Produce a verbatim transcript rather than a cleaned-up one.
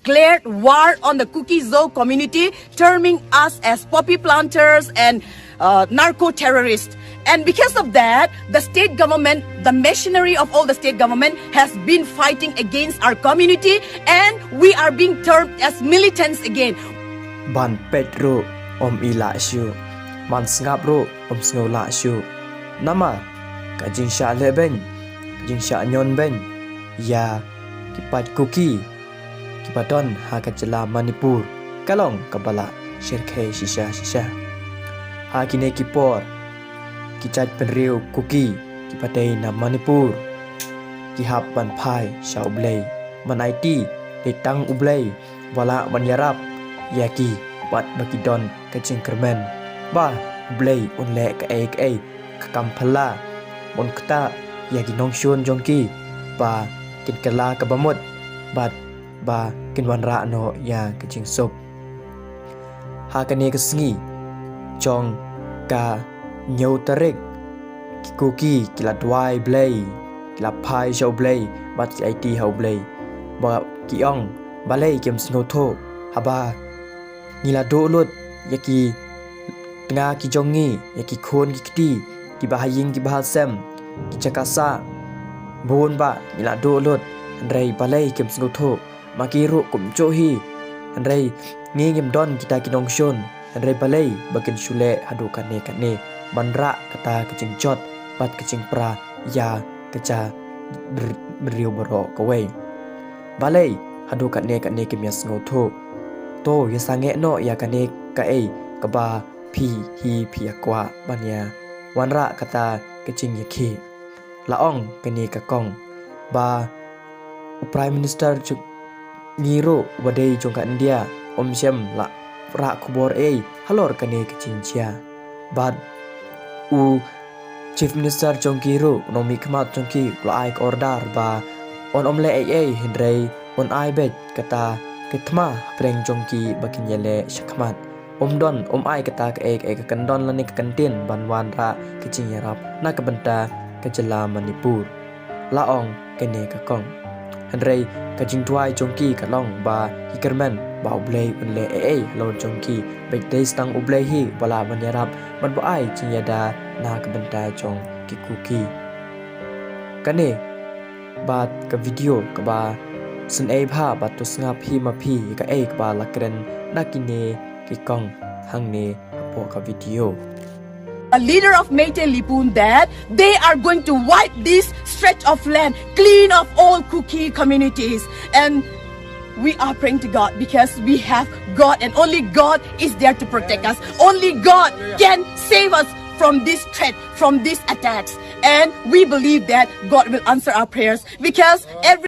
declared war on the Kuki-Zo community, terming us as poppy planters and uh, narco terrorists. And because of that, the state government, the machinery of all the state government has been fighting against our community, and we are being termed as militants again. Ban peit ruh ym i lah shuh, ban sngap ruh ym sngew lah shuh. Namar ka jingshah lehbeiñ, ka jingshah ñion beiñ ïa ki paid Kuki kiba don ha ka jylla Manipur ka long kaba la shyrkhei shisha shisha. Ha kine ki por ki jait bynriew Kuki kiba dei na Manipur ki hap ban phai sha U Blei, ban aiti dei tang U Blei ba lah ban ïarap ïa ki bad ba ki don ka jingkyrmen ba U Blei un leh kaei kaei ka kam phylla ban ktah ïa ki nongshun jong ki ba kin kylla kaba mut bad ba kin wanrah noh ïa ka jingsuk. Ha kane ka sngi jong ka hynñiew tarik, ki Kuki ki la duwai Blei, ki la phai sha U Blei bad ki aiti ha U Blei ba ki ong, balei kim sngewthuh haba ngi la duh lut ïa ki tnga ki jong ngi, ïa ki khun ki kti, kiba ha ïing kiba ha sem, ki jaka sah bun ba ngi la duh lut, hynrei balei kim sngewthuh? Ma ki ruh kumjuh hi, hynrei ngi ngim don kita ki nongshun, hynrei balei ba kin shu leh haduh katne katne ban rah kata ka jingjot bad ka jingpra ïa ka jaitbynriew baroh kawei? Balei haduh katne katne kim ïa sngewthuh? To ïa sangeh noh ïa kane kaei kaba phi hi phi ïa kwah ban ïa wanrah kata ka jingïakhih. La ong kane ka kong ba u Prime Minister jong ngi ruh uba dei jong ka India um shym la rah khubor ei halor kane ka jingjia. Bad u Chief Minister jong ki ruh, u nongmihkhmat jong ki, u la ai ka order ba un ym leh ei ei, hynrei un ai beit kata ka thma hapdeng jong ki ba kin ïaleh shakhmat. Um don, um ai kata kaei kaei ka kyndon lane ka kyntien ban wanrah ka jingïarap na ka bynta ka jylla Manipur. La ong kane ka kong. Hynrei ka jingduwai jong ki ka long ba ki kyrmen ba U Blei un leh ei ei halor jong ki, bad dei tang U Blei hi ba lah ban ïarap bad ba ai jingïada na ka bynta jong ki Kuki. Kane bad ka video kaba sngewbha bad to sngap hi ma phi kaei kaba la kren na kine ki kong hangne hapoh ka video. A leader of Meitei Leepun that they are going to wipe this stretch of land clean of all Kuki communities. And we are praying to God because we have God and only God is there to protect us. Only God can save us from this threat, from these attacks. And we believe that God will answer our prayers because every